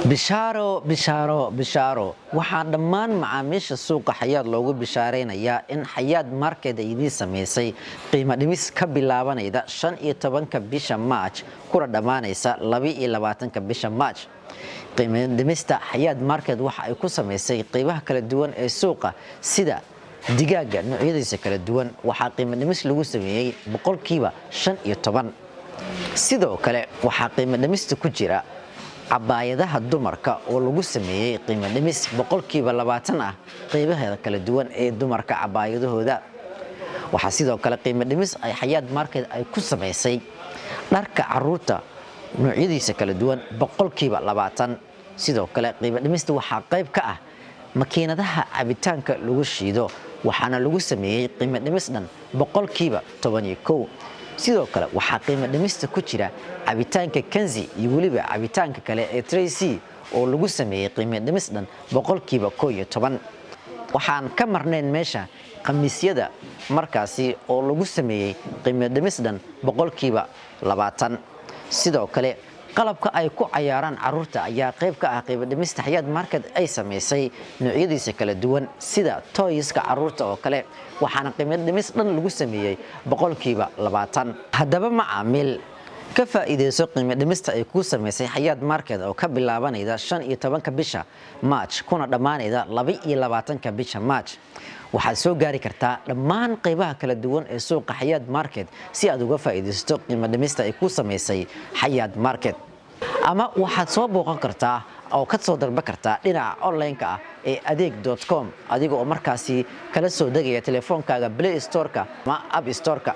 Bishaaro, bishaaro, bishaaro! Waxaa dhammaan macaamiisha suuqa Xayaad loogu bishaaraynayaa in Xayaad Market ay idiin sameysay qiimo dhimis ka bilaabanayda 15-ka bisha March kuna dhammaanaysa 22-ka bisha March. Qiimo dhimista Xayaad Market waxa ay ku sameysay qiimaha kala duwan ee suuqa, sida digaaga noocyadiisa kala duwan, waxaa qiimo dhimis lagu sameeyey 15%. Sidoo kale waxaa qiimo dhimista ku jira cabaayadaha dumarka oo lagu sameeyey qiimo dhimis 20% ah qiimaheeda kala duwan ee dumarka cabaayadahooda. Waxaa sidoo kale qiimo dhimis ay Xayaad Market ay ku samaysay dharka caruurta noocyadiisa kala duwan 20%. Sidoo kale qiimo dhimista waxaa qayb ka ah makiinadaha cabitaanka lagu shiido, waxaana lagu sameeyey qiimo dhimis dhan 11%. Sidoo kale waxaa qiimo dhimista ku jira cabitaanka Kanzi iyo weliba cabitaanka kale ee Tracy oo lagu sameeyey qiimo dhimis dhan 11%. Waxaan ka marnayn meesha khamiisyada markaasi oo lagu sameeyey qiimo dhimis dhan 20%. Sidoo kale qalabka ay ku cayaaraan caruurta ayaa qayb ka ah qiimo dhimista Xayaad Market ay samaysay noocyadiisa kala duwan, sida toyska caruurta oo kale, waxaana qiimo dhimis dhan lagu sameeyey 20%. Haddaba macaamiil, ka faa'iideyso qiimo dhimista ay kuu samaysay Xayaad Market oo ka bilaabanayda 15-ka bisha March kuna dhammaanayda 22-ka bisha March. Waxaad soo gaari kartaa dhammaan qaybaha kala duwan ee suuqa Xayaad Market si aad uga faa'iidaysato qiimo dhimista ay kuu samaysay Xayaad Market, ama waxaad soo booqan kartaa oo ka soo dalban kartaa dhinaca online-ka ah ee adeeg.com, adiga oo markaasi kala soo degaya telefoonkaaga Play Storeka ama App Storeka.